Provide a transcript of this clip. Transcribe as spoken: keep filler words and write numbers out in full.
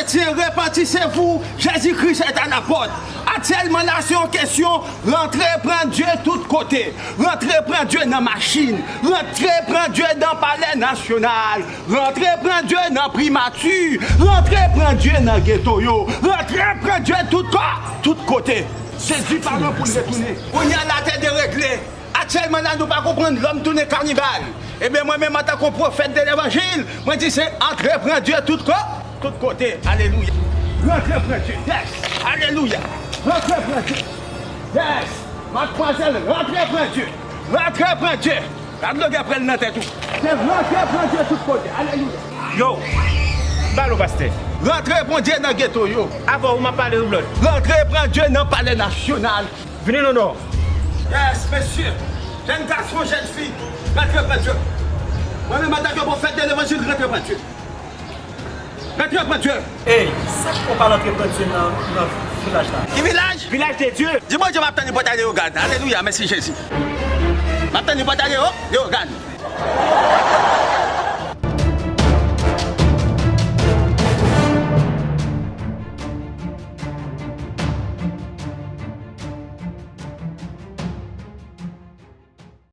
Chrétiens, repentissez-vous, Jésus-Christ est à la porte. Aktyèlman la, se yon kesyon, rantre pran Dye tout kote. Rantre pran Dye nan machin. Rantre pran Dye nan palè nasyonal. Rantre pran Dye nan primati. Rantre pran Dye nan geto yo. Rantre pran Dye tout kò, tout kote. Jezi pa gen pou l retounen. Kounye a, latè deregle. Aktyèlman la, nou pa konprann lòm tounen kanibal. Ebyen, mwen menm, antanke pwofèt de levanjil, mwen di se antre pran Dye tout ko-, tout kote. Alelouya. Rantre pran Dye. Yes. Alelouya. Rantre pran Dye. Yes. Madmwazèl, rantre pran Dye. Rantre pran Dye. Gad logè pral nan tèt ou. Se rantre pran Dye tout kote. Alelouya. Yo, balo pastè. Rantre pran Dye nan geto yo. Avè w, m ap pale w, Blòd. Rantre pran Dye nan palè nasyonal. Vini non non. Yes, mesye. Jèn gason, jèn fi, rantre pran Dye. Mwen menm, antanke pwofèt de levanjil, rantre pran Dye. Rantre pran Dye. Ey, sa k fè w pa rantre pran Dye nan, nan vilaj la? Ki vilaj? Vilaj de Dye. Di Bondye m ap tann li pou al Leyogàn. Alelouya, mèsi Jezi. M ap tann li pou al Leyo-, Leyogàn.